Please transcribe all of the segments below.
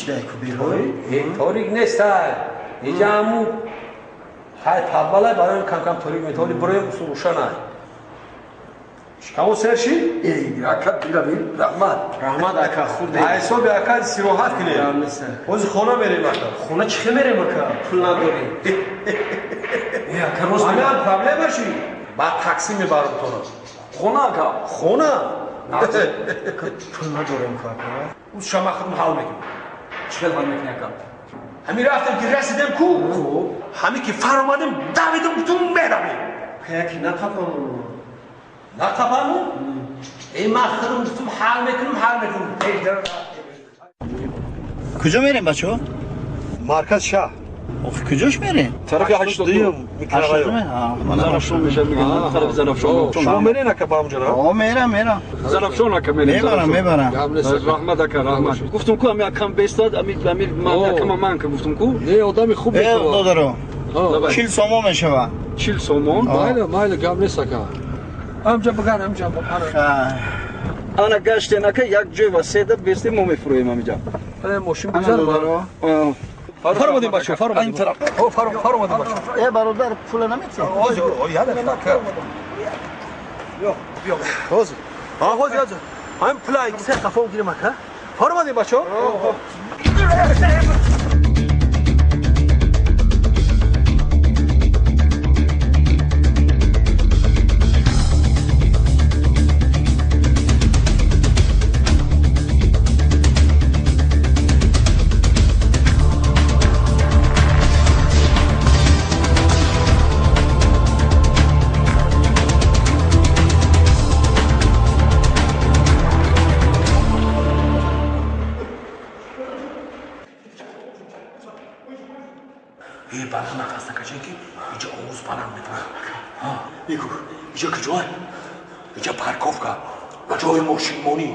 шидай ку берой. Торик нестай. Иҷа ҳаму хай подвалай барои кам-кам торик метавони бироем усул рӯшанай. Шикамо сер ши? Ака бира раҳмат. Раҳмат ака, хурде. Ҳисоби ака сироҳат кунем. Ҳозир хона мерем ака. Хона чӣ хел мерем ака? Пул надорем. Ака рост ҳамин проблема ши? Баъд такси мебарам тона. Хона ака? Хона. Пул надорем ку ака. Уз шама худм ҳал мекунем. Чӣ хел ҳал мекунӣ ака? Ҳамин рафтем ки расидем ку, ҳамин ки фаромадем давидем гуфтум меравем. Яки нақапамон. Нақапамон? Э ман худм гуфтум ҳал мекунем, ҳал мекунем. Куҷо мерем бачаҳо? Марказ шаҳр. Охи куҷош мерем? Тарафи 82 микрорайон. Зарафшон мешавад мегӯянд, тарафи Зарафшон. Шумо мерен ака ба ҳамҷо? О, мерам, мерам. Зарафшон ака мерем. Мебарам, мебарам. Раҳмат ака, раҳмат. Гуфтум ку ами акам бестад, ами ами ман акама ман ка гуфтум ку. Не, одами хуб мешавад. Э, додаро. 40 сомон мешавад. 40 сомон? Майла, майла, гап нест ака. Ҳамҷа бигар, ҳамҷа бигар. Ана гаштен ака як ҷой васеда бестем мо мефурӯем ҳамиҷа. Мошин гузар. Додаро. Фаромадем бачаҳо, фаромадем. Фаромадем бачаҳо. Э, бародар, пула наметиҳӣ? Ҳозир, яда ака. Биё, биё. Ҳозир. Ҳа, ҳозир, ҳозир. Ҳамин пула се қафо гирем ака. Фаромадем бачаҳо. Иҷа куҷое? Иҷа парковка. Ҷои мошинмонӣ.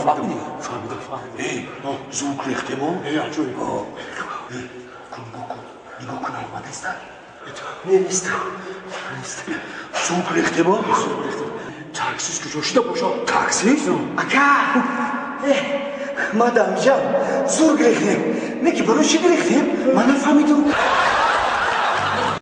Фаҳмидӣ? Фаҳмидам, фаҳмидам. Э, звук рехтемо? Э, аҷоиб. Кун, нигоҳ кун. Нигоҳ кун, омадаста? Не, нест. Нест. Звук рехтемо? Звук рехтем. Таксист куҷо шида бошад? Таксист? Ака! Э, ма дар инҷа зур гирехтем. Не ки барои чӣ гирехтем? Ман нафаҳмидам.